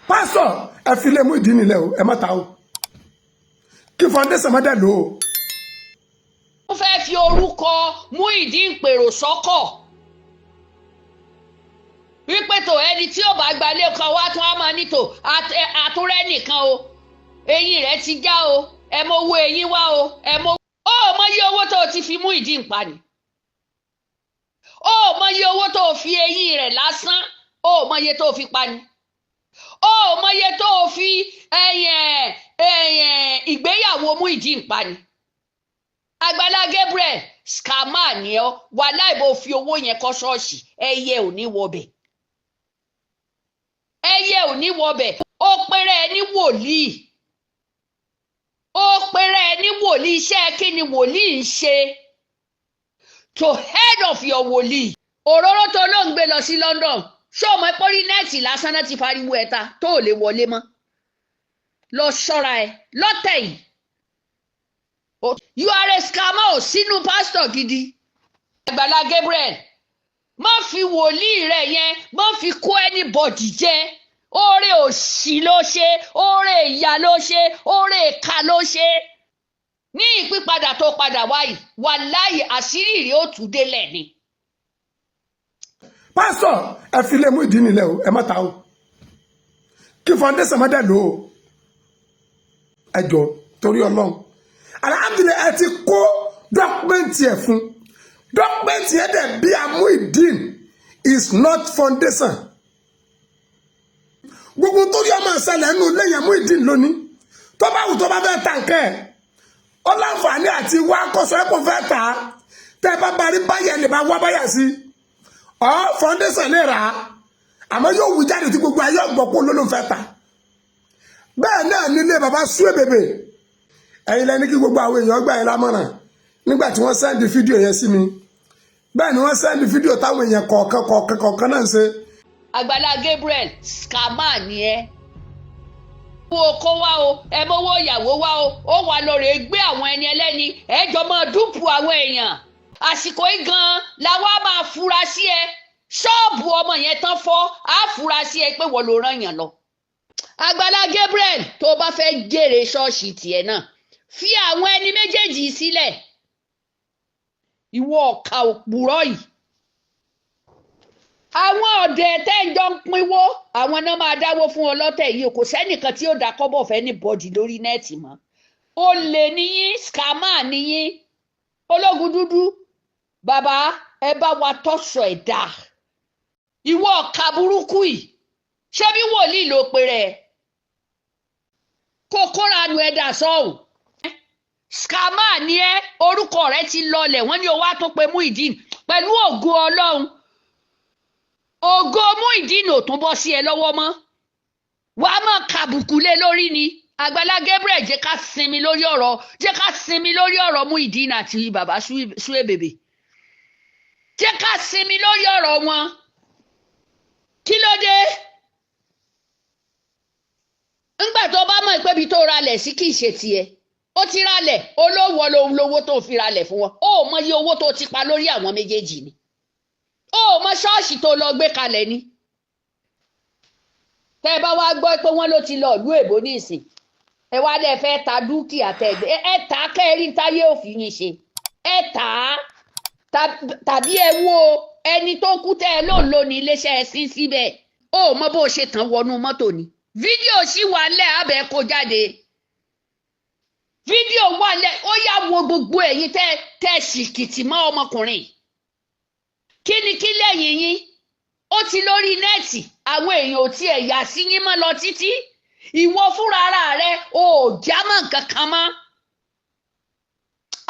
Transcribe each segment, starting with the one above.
Pásítọ̀, ẹ fi lé Muyideen nílẹ̀ o, ẹ má ta o, kí foundation má dẹ̀ lò ó. Ó fẹ́ fi orúkọ Muyideen pèrò sọ́kọ̀ wípé tó ẹni tí ó bá gbalé kan wá tún á máa nítò àtúrẹ́ nìkan o, eyín rẹ̀ ti já o, ẹ mọ owó eyín wá o, ẹ mọ. Ó mọ iye owó tó o ti fi Muyideen pa ni, ó mọ iye owó tó o fi eyín rẹ̀ lásán, ó mọ iye tó o fi pa ni, ó mọ iye tó o fi ìgbéyàwó Muyideen pa ni. Àgbàlá Gabriel, scammer ni ọ. Wàláì, bó fi owó yẹn kọ́ ṣọ́ọ̀ṣì, ẹyẹ ò ní wọbẹ̀, ẹyẹ ò ní wọbẹ̀. Ó péré ẹ ní wòlíì, ó péré ẹ ní wòlíì. Iṣẹ́ kí ni wòlíì ń ṣe? To head of your wòlíì. Òróró tó ló ń gbé lọ sí London, ṣé o mọ̀ pé orí net lásán náà ti fariwo ẹ̀ta tó ò lè wọlé mọ́? Lọ ṣọ́ra ẹ lọ́tẹ̀ yìí. You are a scammer. Ò sínú pásítọ̀ gidi. Àgbàlá Gabriel, má fi wòlíì rẹ yẹn, má fi kó anybody jẹ. Oore òṣì ló ṣe, oore ìyà ló ṣe, oore ìka ló ṣe ní ìpípadà tó padà wáyìí. Wàláyì, àṣírí rẹ̀ ó tú délẹ̀ ni. Pásítọ̀, ẹ fi lé Muyideen nílẹ̀ o, ẹ má ta o, kí foundation má dẹ̀ lò ó. Ẹ jọ, torí Ọlọ́run, alhamdulillahi, ẹ ti kó document ẹ̀ fún, document ẹ̀ dẹ̀ bí a Muyideen is not foundation. Gbogbo torí ọmọ ìṣẹ̀lẹ̀ nínú ilé yẹn, Muyideen lónìí, tó bá wù, tó bá fẹ́ ta nǹkan ẹ̀, ó láǹfààní àti wá kọ́sọ ẹ̀ kò fẹ́ tà á. Tẹ́ ẹ bá parí báyẹ̀ lè bá wá báyà sí ọ, foundation lè rà á, àmọ́ yóò wù jáde tí gbogbo ayé ọgbọ̀n kó ló ló ń fẹ́ ta. Bẹ́ẹ̀ náà nílé baba Suebebe. Ẹ̀yin lẹ́ni kí gbogbo àwọn èèyàn gbà yín lámọ̀ràn nígbà tí wọ́n send fídíò yẹn sí mi. Bẹ́ẹ̀ ni wọ́n send fídíò táwọn èèyàn kọ̀ọ̀kan kọ̀ọ̀kan kọ̀ọ̀kan náà ń ṣe. Àgbàlá Gabriel, scammer ni ẹ. Owó kó wá o, ẹ mówó ìyàwó wá o, ó wà lóore gbé àwọn ẹni ẹlẹ́ni, ẹ jọ máa dupe àwọn èèyàn. Àsìkò yìí gan la wá máa fura sí ẹ. Ṣọ́ọ̀bù ọmọ yẹn tán fọ́, á fura sí ẹ pé wọ́n ló rán yàn lọ. Àgbàlá Gabriel, tó bá fẹ́ jèrè ṣọ́ọ̀ṣì tiẹ̀ náà, fi àwọn ẹni méjèèjì sílẹ̀. Ìwọ ọ̀ka òpùrọ̀ yìí, àwọn ọ̀dẹ̀ tẹ́ ń jọ ń pínwó, àwọn náà máa dáwó fún ọlọ́tẹ̀ yìí. Kò sẹ́nìkan tí ó dá kọ́bọ̀ fẹ́ ní bọ́dì lórí net mọ́. Olè níyín, scammer níyín. Ológun dúdú, bàbá, ẹ bá wa tọ́sọ̀ ẹ̀ dà. Ìwọ ọ̀ka burúkú yìí, ṣé bí wòlíì ló pe rẹ̀? Kó kóra nu ẹ̀dà sọ́hùn. Scammer ni ẹ́, orúkọ rẹ ti lọlẹ̀. Wọ́n ní o wá tó pe Muyideen. Pẹ̀lú ògo Ọlọ́run, ògo Muyideen ò tún bọ́ sí ẹ lọ́wọ́ mọ́. Wàá máa kàbùkù lé lórí ni. Àgbàlá Gabriel, jẹ́ ká sinmi lórí ọ̀rọ̀, jẹ́ ká sinmi lórí ọ̀rọ̀ Muyideen àti bàbá Suebebe. Jẹ́ ká sinmi lórí ọ̀rọ̀ wọn. Kí ló dé? Ńgbà tó bá mọ̀ pé ibi tó ralẹ̀ sí kì í ṣe tiẹ̀, ó ti ralẹ̀ olówó lòun lówó tó fi ralẹ̀ fún wọn. Ó mọ iye owó tó ti pa lórí àwọn méjèèjì ni? Ó mọ ṣọ́ọ̀ṣì tó lọ gbé kalẹ̀ ni? Tẹ́ ẹ bá wá gbọ́ pé wọ́n ló ti lọ ìlú èbó ní ìsìn, ẹ wá lẹ fẹ́ ta dúkìá tẹ́ ẹ ta kẹ́rin táyé òfin yín ṣe. Ẹ tà á tàbí ẹ wo ẹni tó kú tẹ́ ẹ lóun ló ní iléeṣẹ́ ẹ sí síbẹ̀. Ó mọ bó ṣe tàn wọnú mọ́tò ni. Fídíò sì wà lẹ́ abẹ́ kó jáde, fídíò wà lẹ́. Ó yá, wo gbogbo ẹ̀yin tẹ́ tẹ́ ṣìkìtì mọ́ ọmọkùnrin. Kí ni kí lẹ́yìn yín ó ti lórí net? Àwọn èèyàn ò tiẹ̀ yà sí yín mọ́ lọ títí. Ìwọ fúnra ara rẹ ò jámọ́ nǹkan kan mọ́,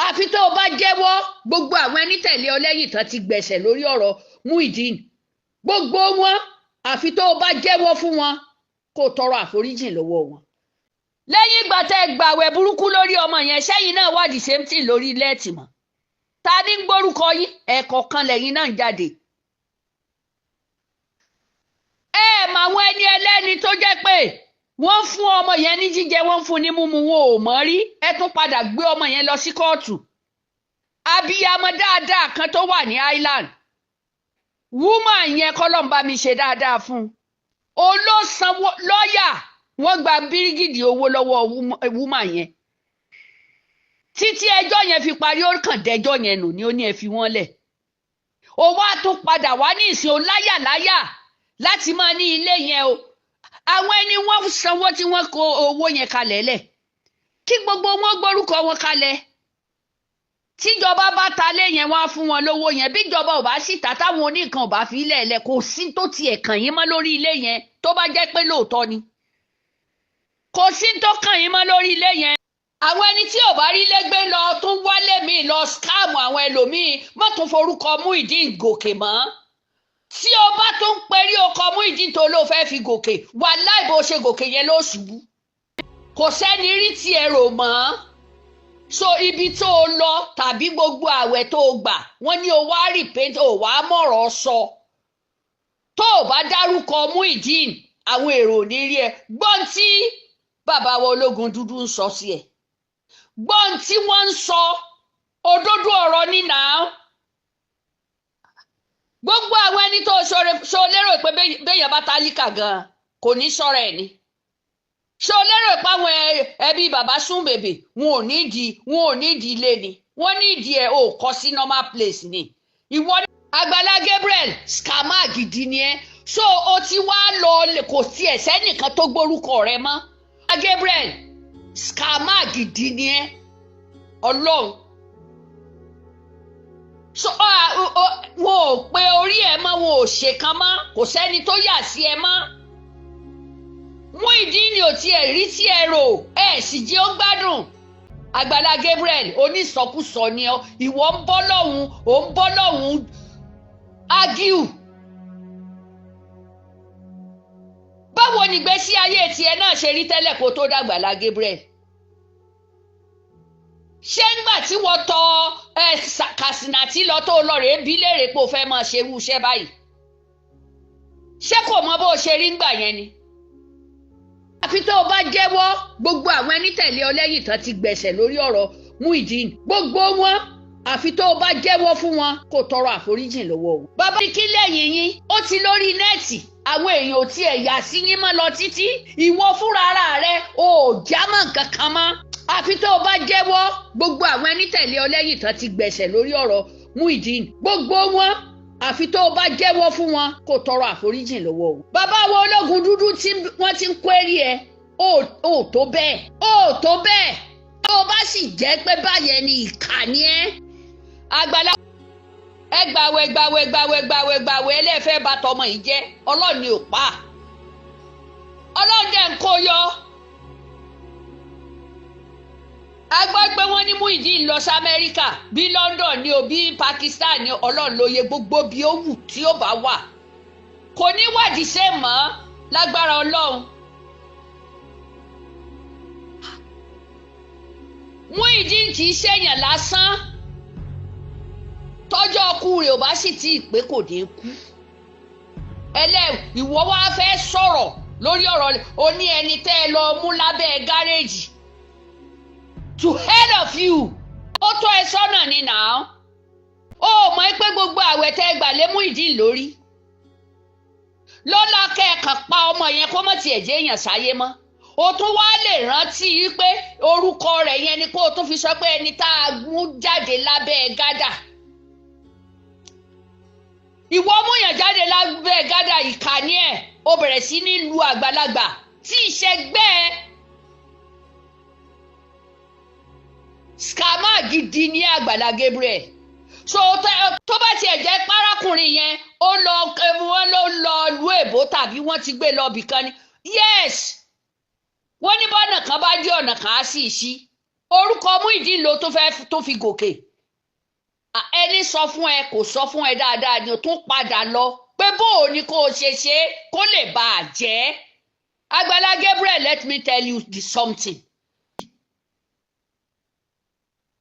àfi tó o bá jẹ́wọ́. Gbogbo àwọn ẹni tẹ̀lé ọ lẹ́yìn tán ti gbẹ̀sẹ̀ lórí ọ̀rọ̀ Muyideen, gbogbo wọn, àfi tó o bá jẹ́wọ́ fún wọn, kó o tọrọ àforíjìn lọ́wọ́ wọn. Lẹ́yìn ìgbà tẹ́ ẹ gbàwẹ̀ burúkú lórí ọmọ yẹn, sẹ́yìn náà wá the same thing lórí net mọ́. Ta ní ń gbórúkọ yín? Ẹ̀ẹ̀kọ̀ọ̀kan lẹ́yìn náà ń jáde. Ẹ mọ àwọn ẹni ẹlẹ́ni tó jẹ́ pé wọ́n fún ọmọ yẹn ní jíjẹ, wọ́n fún ní mímu, wọn ò mọ̀ rí. Ẹ tún padà gbé ọmọ yẹn lọ sí kóòtù. Abiyamọ dáadáa kan tó wà ní Island, woman yẹn, kọ́lọ́n bá mi ṣe dáadáa fún un, olósanwó lọ́ọ̀yà. Wọ́n gba bírígìdì owó lọ́wọ́ wúmà yẹn títí ẹjọ́ yẹn fi parí. Ó kàn dẹjọ́ yẹn nù ni, ó ní ẹ fi wọ́n lẹ̀. Ó wá tún padà wá ní ìsìn, ó láyàláyà láti máa ní ilé yẹn o. Àwọn ẹni wọ́n sanwó tí wọ́n kó owó yẹn kalẹ̀ lẹ̀, kí gbogbo wọn gbórúkọ wọn kalẹ̀. Tíjọba bá ta lé yẹn, wọ́n á fún wọn lówó yẹn. Bíjọba ò bá sì ta, táwọn oníkan ò bá fi ilẹ̀ lẹ̀, kò sí tó tiẹ̀ kàn yín mọ́ lórí ilé yẹn. Tó bá jẹ́ pé lóòótọ́ ni, kò sí tó kàn yín mọ́ lórí ilé yẹn. Àwọn ẹni tí ò bá rí lẹ́gbẹ́ lọ tún wálé mi lọ scam àwọn ẹlòmíín. Má tún forúkọ Muyideen gòkè mọ́. Tí o bá tún perí ọkọ Muyideen tó ló fẹ́ fi gòkè, wàláì, bó ṣe gòkè yẹn ló ṣubú. Kò sẹ́ni rí tiẹ̀ rò mọ́. So ibi tó o lọ tàbí gbogbo àwẹ̀ tó o gbà, wọ́n ní o wá repent, o wá mọ̀rọ̀ sọ. Tó o bá dárúkọ Muyideen, àwọn èrò ò ní rí ẹ gbọ́n. Tí bàbá wa ológun dúdú ń sọ sí ẹ, gbọ́n tí wọ́n ń sọ, òdodo ọ̀rọ̀ nínà. Gbogbo àwọn ẹni tó ṣo lérò pé béèyàn bá tálíkà gan-an kò ní sọ̀rọ̀ ẹ̀ ni, ṣo lérò pé àwọn ẹbí bàbá Súnbèbè wọn ò ní di ilé ni wọ́n ní ìdí ẹ̀? Ò kọ́ sí normal place ni. Ìwọ ní Àgbàlá Gabriel, scammer gidi ni ẹ. So o ti wá lọ, kò tiẹ̀ sẹ́nìkan tó gbórúkọ rẹ mọ́. Gabriel, scammer gidi ni ẹ, Ọlọ́run. So wọn ò pe orí ẹ mọ́, wọn ò ṣèkan mọ́, kò sẹ́ni tó yà sí ẹ mọ́. Muyideen ò tiẹ̀ rí tí ẹ rò ẹ sì jẹ́ ó gbádùn. Àgbàlá Gabriel, onísọkúsọ ni ọ. Ìwọ ń bọ́ lọ́hùn, ò ń bọ́ lọ́hùn agiu. Báwo ni ìgbésí ayé tiẹ̀ náà ṣe rí tẹ́lẹ̀ kó tó dàgbàlá Gabriel? Ṣé ńgbà tí wọ́n tọ ẹ Kàsínàtì lọ, tó lọ rèé bí léèrè pé o fẹ́ máa ṣerú iṣẹ́ báyìí, ṣé kò mọ bó ṣe rí ńgbà yẹn ni? Àfi tó o bá jẹ́wọ́. Gbogbo àwọn ẹni tẹ̀lé ọ lẹ́yìn tán ti gbẹ̀sẹ̀ lórí ọ̀rọ̀ Muyideen, gbogbo wọn, àfi tó o bá jẹ́wọ́ fún wọn, kó tọrọ àforíjìn lọ́wọ́ wọn. Bàbá kí lẹ́yìn yín ó ti lórí net, àwọn èèyàn ò tiẹ̀ yà sí yín mọ́ lọ títí. Ìwọ fúnra ara rẹ ò jámọ́ nǹkan kan mọ́. Àfi tó o bá jẹ́wọ́. Gbogbo àwọn ẹni tẹ̀lé ọ lẹ́yìn tán ti gbẹ̀sẹ̀ lórí ọ̀rọ̀ Muyideen, gbogbo wọn, àfi tó o bá jẹ́wọ́ fún wọn, kó tọrọ àforíjìn lọ́wọ́ wọn. Bàbá wo ológun dúdú tí wọ́n ti ń kó èrè ẹ̀, ò tó bẹ́ẹ̀, ò tó bẹ́ẹ̀. Tó o bá sì jẹ́ pé báyẹn ni, ìkà ni ẹ́. Àgbàlá, ẹ gbàwẹ̀ gbàwẹ̀ gbàwẹ̀ gbàwẹ̀ gbàwẹ̀, ẹlẹ́fẹ́ bá tọmọ yìí jẹ́. Ọlọ́run ni ò pa, Ọlọ́run dẹ̀ ń kó yọ. A gbọ́ pé wọ́n ní Muyideen lọ sí Amẹ́ríkà, bí London ni o, bí Pakistan ni, Ọlọ́run ló yẹ. Gbogbo bí ó wù tí ó bá wà, kò ní wádìí ṣe mọ́ lágbára Ọlọ́run. Muyideen kì í ṣèyàn lásán. Tọ́jọ́ ọkú rẹ̀ ò bá sì tí ì pé, kò ní kú. Ẹlẹ́ ìwọ wá fẹ́ sọ̀rọ̀ lórí ọ̀rọ̀ o ní ẹni tẹ́ ẹ lọ mú lábẹ́ gáréèjì. To hell of you! Ó tó ẹ sọ́nà ni nà án. Ó mọ̀ pé gbogbo àwẹ̀ tẹ́ ẹ gbà lé Muyideen lórí lọ́la kẹ́ẹ̀kan pa ọmọ yẹn, kó mọ̀ tiẹ̀ jẹ́ èèyàn sáyé mọ́. O tún wá lè rántí pé orúkọ rẹ̀ yẹn ni kó o tún fi sọ pé ẹni tá a mú jáde lábẹ́ gádà. Ìwọ múyàn jáde lábẹ́ gádà, ìkànnì ẹ̀. O bẹ̀rẹ̀ sí ní lu àgbàlagbà tí ìṣẹ́gbẹ́ ẹ. Scammer gidi ní Àgbàlá Gabriel. So tó bá tiẹ̀ jẹ́ párákùnrin yẹn, ó lọ, wọ́n ló lọ lu èbó tàbí wọ́n ti gbé lọ bìkan ni, yes, wọ́n ní bọ́nà kan bá dé, ọ̀nà kan á sì ṣí. Orúkọ Muyideen ló tó fẹ́ tó fi gòkè. Ẹni sọ fún ẹ, kò sọ fún ẹ dáadáa ni. O tún padà lọ pé bó o ní kó o ṣe ṣe kó lè bà á jẹ́. Àgbàlá Gabriel, let me tell you the something.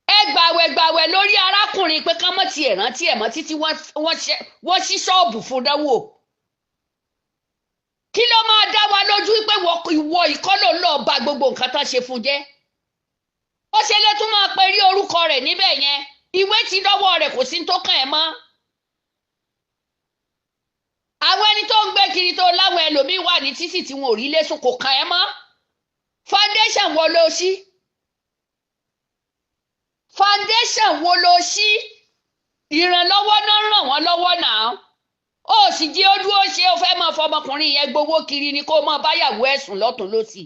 Ẹ gbàwẹ̀ gbàwẹ̀ lórí arákùnrin pé ká mọ̀ tiẹ̀ rántí ẹ̀ mọ́ títí wọ́n ṣí ṣọ́ọ̀bù fún dánwò. Kí ló máa dá wa lójú pé ìwọ ìkọlò lọ ba gbogbo nǹkan tán ṣe fún jẹ́? Ó ṣe lè tún máa perí orúkọ rẹ̀ níbẹ̀ yẹn. Ìwé ti dọ́wọ́ rẹ̀, kò sí tó kàn ẹ́ mọ́. Àwọn ẹni tó ń gbé kiri tó láwọn ẹlòmíín wà ní títì tí wọn ò rí lẹ́sùn, kò kàn ẹ́ mọ́. Foundation wo ló ṣí? Foundation wo ló ṣí? Ìrànlọ́wọ́ náà ràn wọ́n lọ́wọ́ náà, ó sì jẹ́ ó dúró ṣe. Ó fẹ́ máa fọmọkùnrin yẹn gbowó kiri ni, kó máa báyàwó ẹ̀sùn lọ́tún lọ́sì.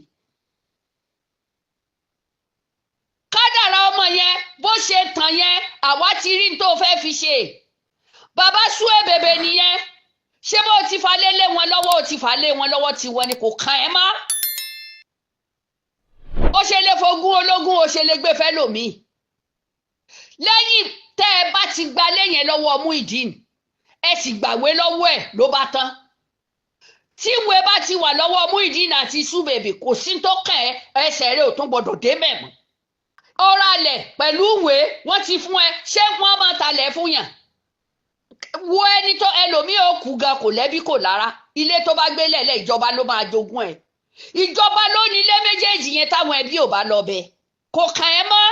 Kádàrá ọmọ yẹn bó ṣe tàn yẹn, àwa ti rí n tó fẹ́ fi ṣe. Bàbá sú èbèbè nìyẹn. Ṣé bó ti fà lé lé wọn lọ́wọ́? Ó ti fà lé wọn lọ́wọ́, tiwọn ni, kò kàn ẹ́ mọ́. Ó ṣe lè fogún ológun, ó ṣe lè gbé fẹ́ lòmíì. Lẹ́yìn tẹ́ ẹ bá ti gba lẹ́yìn lọ́wọ́ Muyideen, ẹ sì gbàwé lọ́wọ́ ẹ̀, ló bá tán. Tí ìwé bá ti wà lọ́wọ́ Muyideen àti Súbèbè, kò sí tó kàn ẹ́, ẹsẹ̀ rẹ̀ ò tún gbọdọ̀ débẹ̀ mọ́. Ọ̀rọ̀ alẹ̀ pẹ̀lú ìwé wọ́n ti fún ẹ, ṣé wọ́n máa talẹ̀ fún yàn? Wo ẹni tó ẹlòmíì ò kú gan, kò lẹ́bí kò lára, ilé tó bá gbé lẹ̀lẹ̀, ìjọba ló máa jogún ẹ̀. Ìjọba ló ní ilé méjèèjì yẹn. Táwọn ẹbí ò bá lọ bẹ̀, kò kàn ẹ́ mọ́.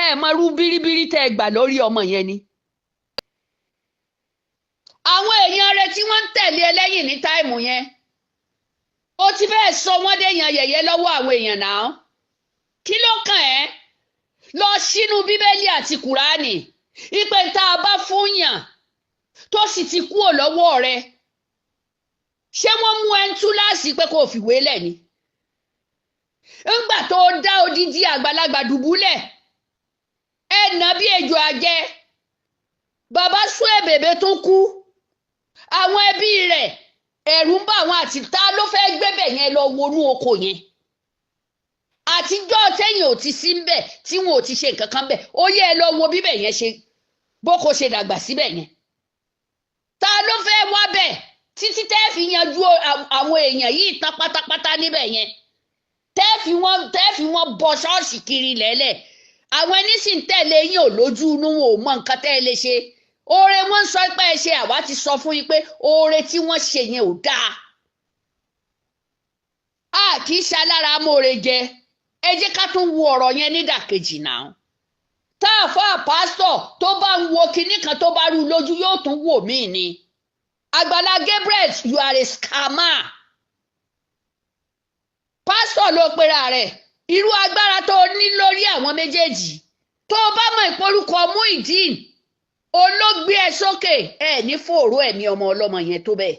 Ẹ mọ irú bíríbírí tẹ́ ẹ gbà lórí ọmọ yẹn ni. Àwọn èèyàn rẹ̀ tí wọ́n ń tẹ̀lé ẹ lẹ́yìn ní time yẹn, ó ti fẹ́ẹ́ sọ wọ́n déèyàn yẹ̀yẹ́ lọ́wọ́ àwọn èèyàn náà. Kí ló kàn ẹ́? Lọ sínú Bíbélì àti Kùránì, ìpè tá a bá fún yàn tó sì ti kúrò lọ́wọ́ rẹ̀, ṣé wọ́n mú ẹ ń túláàsì pé kó o fìwé lẹ̀ ni? Ńgbà tó dá odidi àgbàlagbà dùbúlẹ̀, ẹ nà bí ejò àjẹ. Bàbá sún èbèbè tó kú, àwọn ẹbí rẹ̀ ẹ̀rù ń bà wọ́n. Àti ta ló fẹ́ gbébẹ̀ yẹn lọ wọnú oko yẹn? Àtijọ́ tẹ́yìn ò ti sí ń bẹ̀, tí wọn ò ti ṣe nǹkan kan bẹ̀, ó yẹ ẹ lọ wo bíbẹ̀ yẹn ṣe bóko ṣe dàgbà síbẹ̀ yẹn. Ta ló fẹ́ wá bẹ̀ títí tẹ́ fi yanjú àwọn èèyàn yìí tán pátápátá níbẹ̀ yẹn, tẹ́ fi wọ́n bọ ṣọ́ọ̀ṣì kiri lẹ́lẹ̀? Àwọn ẹni sì ń tẹ̀lé yín ò lójú inú, wọn ò mọ nǹkan tẹ́ ẹ lè ṣe. Oore wọn sọ pé ẹ ṣe, àwa ti sọ fún yín pé oore tí wọ́n ṣe yẹn ò dáa. A kì í ṣe alára amóore jẹ. Ẹ jẹ́ ká tún wo ọ̀rọ̀ yẹn nídàkejì náà. Tá a fọ́ pásítọ̀ tó bá ń wo kinní kan, tó bá rú lójú, yóò tún wò míì ni. Àgbàlá Gabriel, you are a scammer. Pásítọ̀ ló pera rẹ̀. Irú agbára tó ní lórí àwọn méjèèjì, tó o bá mọ ìporúkọ Muyideen olóògbé ẹ sókè, ẹ ní fòró ẹ̀mí ọmọ ọlọ́mọ yẹn tó bẹ́ẹ̀,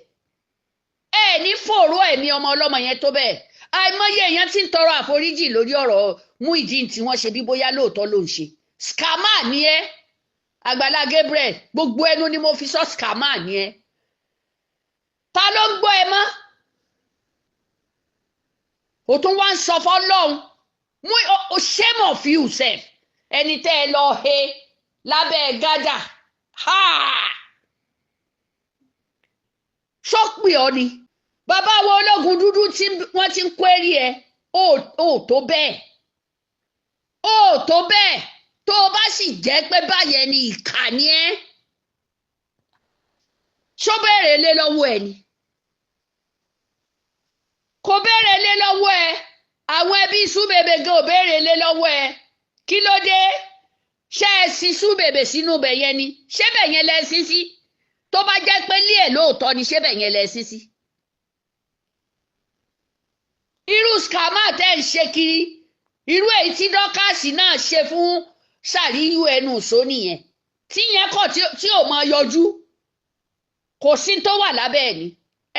ẹ ní fòró ẹ̀mí ọmọ ọlọ́mọ yẹn tó bẹ́ẹ̀. Àìmọye èèyàn tí ń tọrọ àforíjì lórí ọ̀rọ̀ Muyideen tí wọ́n ṣe bí bóyá lóòótọ́ ló ń ṣe. Scammer ni ẹ́, Àgbàlá Gabriel. Gbogbo ẹnu ni mo fi sọ, scammer ni ẹ́. Ta ló ń gbọ́ ẹ mọ́? O tún wá ń sọ fọ́lọ́hún mú o. Shame of you sef. Ẹni tẹ́ ẹ lọ he lábẹ́ gádà ha, ṣọ́pì ọ ni bàbá wa ológun dúdú tí wọ́n ti ń kó èrè ẹ. Ó tó bẹ́ẹ̀, ó tó bẹ́ẹ̀. Tó o bá sì jẹ́ pé báyẹn ni, ìkà ni ẹ́. Ṣó béèrè lé lọ́wọ́ ẹ ni? Kò béèrè lé lọ́wọ́ ẹ. Àwọn ẹbí Súbèbè gan ò béèrè lé lọ́wọ́ ẹ. Kí ló dé? Ṣé ẹ sin Súbèbè sínú bẹ̀ yẹn ni? Ṣé bẹ̀ yẹn lẹ sin sí? Tó bá jẹ́ pé lé ẹ̀ lóòótọ́ ni, ṣé bẹ̀ yẹn lẹ sin sí? Irú scammer tẹ́ ń ṣe kiri, irú èyí tí dọ́kàsì náà ṣe fún Sàríyù ẹnu ìṣó nìyẹn, tí yẹn kọ̀ tí ò mọ yọjú, kò sí tó wà lábẹ́ ẹ̀ ni.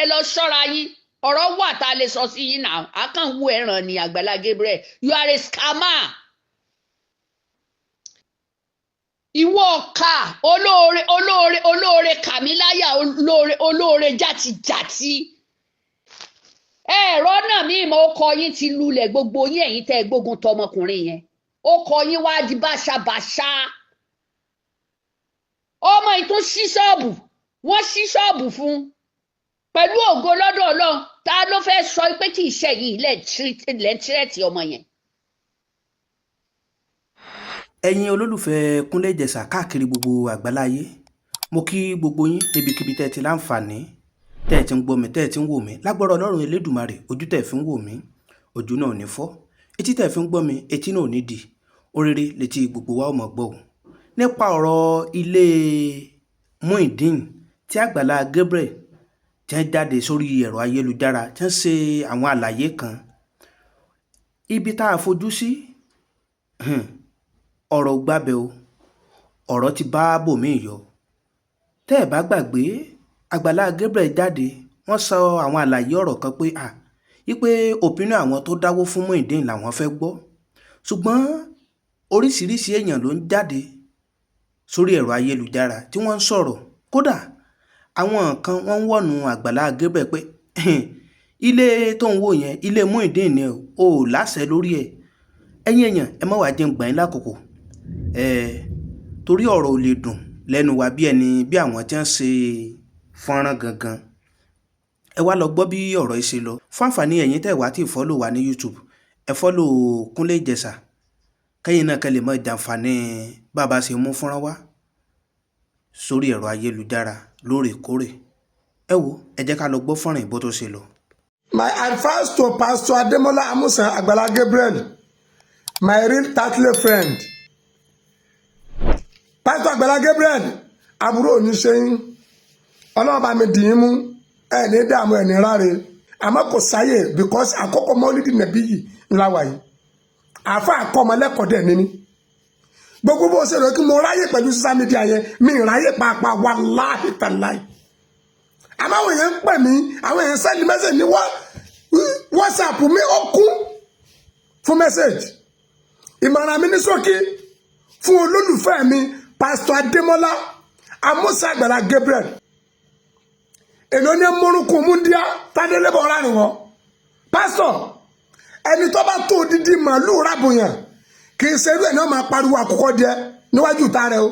Ẹ lọ ṣọ́ra yín, ọ̀rọ̀ wà tá a lè sọ sí yín náà. A kàn wú ẹ̀ràn ní. Àgbàlá Gabriel, you are a scammer. Ìwọ ọ̀ka olóore, olóore, olóore kàmíláyà, olóore, olóore játijàti. Ẹ̀rọ náà mí mọ́, ọkọ yín ti lulẹ̀, gbogbo yín. Ẹ̀yin tẹ́ ẹ gbógun tọmọkùnrin yẹn, ọkọ yín wá di báṣabàṣa. Ọmọ yìí tún ṣí ṣọ́ọ̀bù, wọ́n ṣí ṣọ́ọ̀bù fún pẹ̀lú ògo lọ́dọ̀ Ọlọ́run. Ta ló fẹ́ sọ pé kì í ṣe yìí lẹ́ ń tírẹ̀tì ọmọ yẹn? Ẹ̀yin olólùfẹ́ Kúnlé Ìjẹ̀ṣà káàkiri gbogbo àgbáláyé, mo kí gbogbo yín níbikíbi tẹ́ ẹ ti láǹfààní tẹ́ ẹ ti ń gbọ́ mi, tẹ́ ẹ ti ń wò mí. Lágbára Ọlọ́run Elédùmarè, ojú tẹ́ ẹ fi ń wò mí, ojú náà ò ní fọ́. Etí tẹ́ ẹ fi ń gbọ́ mi, etí náà ò ní di. Oríire létí gbogbo wa ò mọ̀ gbọ́ o. Nípa ọ̀rọ̀ ilé Muyideen tí Àgbàlá Gabriel tí wọ́n jáde sórí ẹ̀rọ ayélujára tí wọ́n ṣe àwọn àlàyé kan. Ibi tá a fojú sí, ọ̀rọ̀ ò gbabẹ̀ o, ọ̀rọ̀ ti bá bòmíì yọ. Tẹ́ ẹ̀ bá gbàgbé, Àgbàlá Gabriel jáde, wọ́n sọ àwọn àlàyé ọ̀rọ̀ kan pé à wípé opinion àwọn tó dáwó fún Muyideen làwọn fẹ́ gbọ́. Ṣùgbọ́n oríṣiríṣi èèyàn ló ń jáde sórí ẹ̀rọ ayélujára tí wọ́n ń sọ̀rọ̀. Kódà àwọn kan wọ́n ń wọ̀nù Àgbàlá Gabriel pé ilé tó ń wò yẹn, ilé Muyideen ni o, ò láṣẹ lórí ẹ̀. Ẹ̀yin èèyàn, ẹ má wàá jẹun gbà yín lákòókò ẹ̀, torí ọ̀rọ̀ ò lè dùn lẹ́nu wa bí ẹni bí àwọn tí wọ́n ṣe fọ́nrán gangan. Ẹ wá lọ gbọ́ bí ọ̀rọ̀ yìí ṣe lọ. Fún àǹfààní ẹ̀yin tẹ́ ẹ̀ wá tí ì follow wa ní YouTube, ẹ follow Kúnlé Ìjẹ̀ṣà, kẹ́yìn náà kẹ́ lè mọ jàǹfààní bàbá ṣe mú fọ́nrán wá sórí ẹ̀rọ ayélujára lóòrèkóòrè. Ẹ wo, ẹ jẹ́ ká lọ gbọ́ fọ́nrán ìbò tó ṣe lọ. My advice to Pastor Ademola Amusan Agbala Gabriel, my real Tatley friend. Pastor Agbala Gabriel, àbúrò ò ní ṣe yín, Ọlọ́run bá mi dì í mú, ẹ ní dààmú, ẹ ní ráre. Àmọ́ kò sáyè because àkókò mọ́lídìí nàbí yìí ńlá wà yìí. Àfa àkọ́mọlẹ́kọ̀ọ́ dẹ̀ ní mí. Gbogbo bó ṣe rò kí mo ráyè pẹ̀lú social media yẹn, mi ì ráyè pàápàá, wàláhì tàláhì. Àmọ́ àwọn èèyàn ń pè mí, àwọn èèyàn send message ní WhatsApp mi, ó kún fún message. Ìmọ̀ràn mi ní ṣókí fún olólùfẹ́ mi, Pastor Adémọ́lá Amusa Àgbàlá Gabriel, èlò ní múrùkù múndíá tádélébọ̀ rárìn wọn. Pásítọ̀, ẹni tó bá tó odidi màálù rábùyàn, kì í ṣerú ẹ̀ náà máa pariwo àkùkọ díẹ̀ níwájú ìta rẹ o.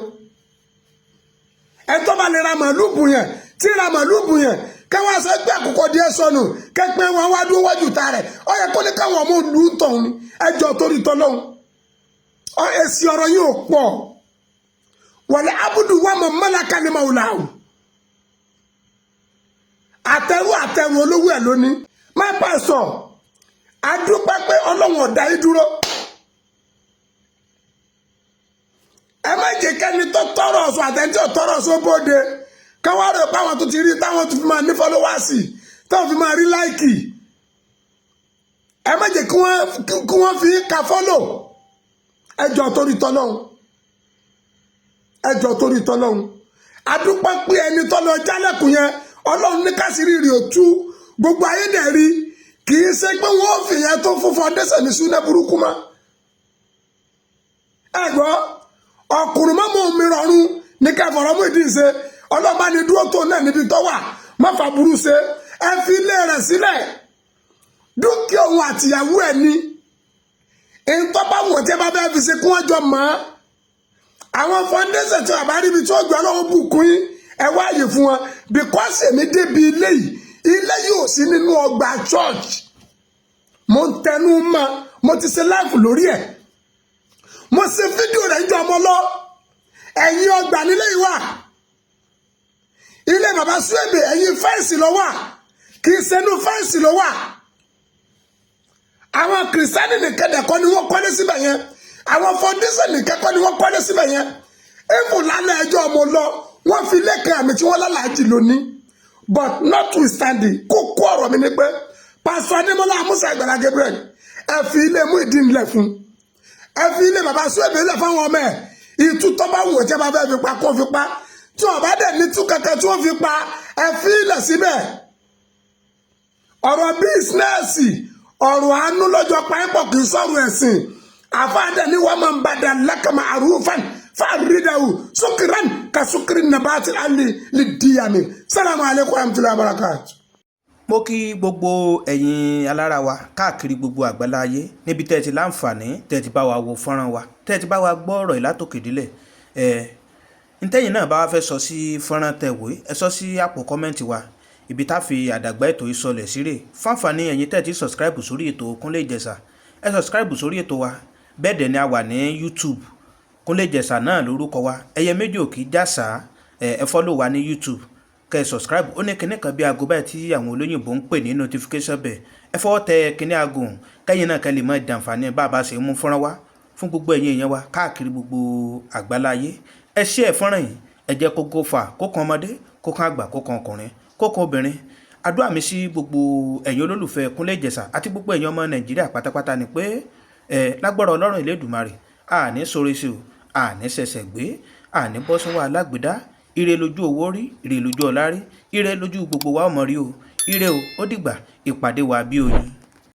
Ẹni tó bá lè ra màálù bùyàn, tí ra màálù bùyàn, káwọn sọ pé àkùkọ díẹ̀ sọnù, kẹpẹ wọn wá dúró wájú ìta rẹ, ó yẹ kó ní káwọn ọmọ òlù ń tọ̀hún ni. Ẹjọ́ torí tọ́lọ́hún, èsì ọ̀rọ̀ yìí ò pọ̀. Wọlé abudu wà mọ̀ mọ́láka ni màá làwù àtẹrù àtẹrù olówó ẹ̀ lónìí. Má pàṣọ adúpẹ́ pé Ọlọ́run ọ̀dà yìí dúró. Ẹ má jẹ́ kẹ́ni tó tọrọ ọ̀sùn àtẹ̀ntí ò tọrọ ọ̀sùn bóde, káwá rò pé àwọn tó ti rí táwọn tó fi máa ní fọlọ́wásì, táwọn fi máa rí láìkì. Ẹ má jẹ́ kí wọ́n fi ka follow. Ẹ jọ torí tọ́lọ́hún, ẹ jọ torí tọ́lọ́hún. Adúpẹ́ pé ẹni tó lọ jálẹ̀kùn yẹn, Ọlọ́run ní kásìrì rí òtú, gbogbo ayé dẹ̀ rí. Kì í ṣe pé wọ́n fi yẹn tó fún foundation ní súnà burúkú mọ́. Ẹ gbọ́, ọkùnrin mọ́mọ́ mi rọrùn ní kẹfọ̀rọ̀ mú ìdí ṣe. Ọlọ́ba ni dúró tó náà níbi tó wà, má fà burú ṣe. Ẹ fi ilé rẹ̀ sílẹ̀, dúkìá òun àtìyàwó ẹ̀ ní ìtọ́ bá wọ̀n tí ẹ bá fẹ́ fi ṣe kí wọ́n jọ mọ́. Àwọn foundation tí wàá bá ríbi tí ó gbé, Ọlọ́run bùkún yín, ẹ wá àyè fún wọn, because èmi débi ilé yìí, ilé yìí ò sí nínú ọgbà church. Mo ń tẹnu mọ́, mo ti ṣe live lórí ẹ̀, mo ṣe fídíò rẹ̀ ń jọ ọmọ lọ. Ẹ̀yìn ọgbà nílé yìí wà, ilé bàbá Suebe, ẹ̀yìn fence ló wà, kì í ṣe inú fence ló wà. Àwọn Kìrìsìtánì nìkan dẹ̀kọ́ ni wọ́n kọ́lé síbẹ̀ yẹn, àwọn foundation nìkan kọ́ ni wọ́n kọ́lé síbẹ̀ yẹn. Even lálẹ́ ẹjọ́ ọmọ lọ, wọ́n fi lẹ́kàn àmì tí wọ́n lálàájì lónìí. But notwithstanding, kókó ọ̀rọ̀ mi ni pé Pastor Adémọ́lá Amusa Àgbàlá Gabriel, ẹ fi ilé Muyideen lẹ̀ fún, ẹ fi ilé bàbá Suebe lẹ̀ fáwọn ọmọ ẹ̀. Ìtú tó bá wù ọ́ tí a bá fẹ́ fi pa, kó fi pa. Tí wọ́n bá dẹ̀ ní tú kankan tí wọ́n fi pa, ẹ fi ilẹ̀ síbẹ̀. Ọ̀rọ̀ business, ọ̀rọ̀ àánú lọ́jọ́ páìpọ̀, kì í sọ̀rọ̀ ẹ̀sìn. Àfáàdẹ ní wọ́n máa ń bàdà lákàmà àrùfàn fàrídàwù sukiran ka sukiri nabati ali lè díyàmì. Salamu alaykum wa rahmatulahi wa barakatu. Mo kí gbogbo ẹ̀yin alára wa káàkiri gbogbo àgbálá ayé níbi tẹ́ ẹ ti láǹfààní, tẹ́ ẹ ti bá wa wo fọ́nrán wa, tẹ́ ẹ ti bá wa gbọ́ ọ̀rọ̀ yìí látòkè délẹ̀. Ẹ̀ ntẹ́yìn náà bá wa fẹ́ sọ sí fọ́nrán tẹ̀ wé, ẹ sọ sí àpò comment wa. Ibi tá a fi àdàgbà ètò yìí sọlẹ̀ síre. Fáǹfààní ẹ̀yin tẹ́ ẹ ti subscribe sórí ètò Kúnlé Ìjẹ̀ṣà, ẹ subscribe sórí ètò wa. Bẹ́ẹ̀ dẹ̀ ni a wà ní YouTube, Kúnlé Ìjẹ̀ṣà náà lórúkọ wa. Ẹyẹ méjì ò kì í jàsà. Ẹ follow wa ní YouTube, kẹ́ ẹ subscribe. Ó ní kinní kan bí aago báyìí tí àwọn olóyìnbó ń pè ní notification bell. Ẹ fọwọ́ tẹ kinní aago ọ̀hún, kẹ́yìn náà kẹ́ lè máa jàǹfààní bá a bá ṣe mú fọ́nrán wá fún gbogbo ẹ̀yin èèyàn wa káàkiri gbogbo àgbáláyé. Ẹ share fọ́nrán yìí, ẹ jẹ́ kó go far, kó kan ọmọdé, kó kan àgbà, kó kan ọkùnrin, kó kan obìnrin. Àdúrà mi sí gbogbo ẹ̀yin olólùfẹ́ Kúnlé Ìjẹ̀ṣà àti gbogbo ẹ̀yin ọmọ Nàìjíríà pátápátá ni pé ẹ lágbára Ọlọ́run Elédùmarè, àní sóore sí o, àní ṣẹ̀ṣẹ̀ gbé, àní bọ́ sọ́wọ́ alágbèdá. Ire lójú owó rí, ire lójú ọlá rí, ire lójú gbogbo wa ọmọ rí o. Ire o, ó dìgbà, ìpàdé wa bí oyin.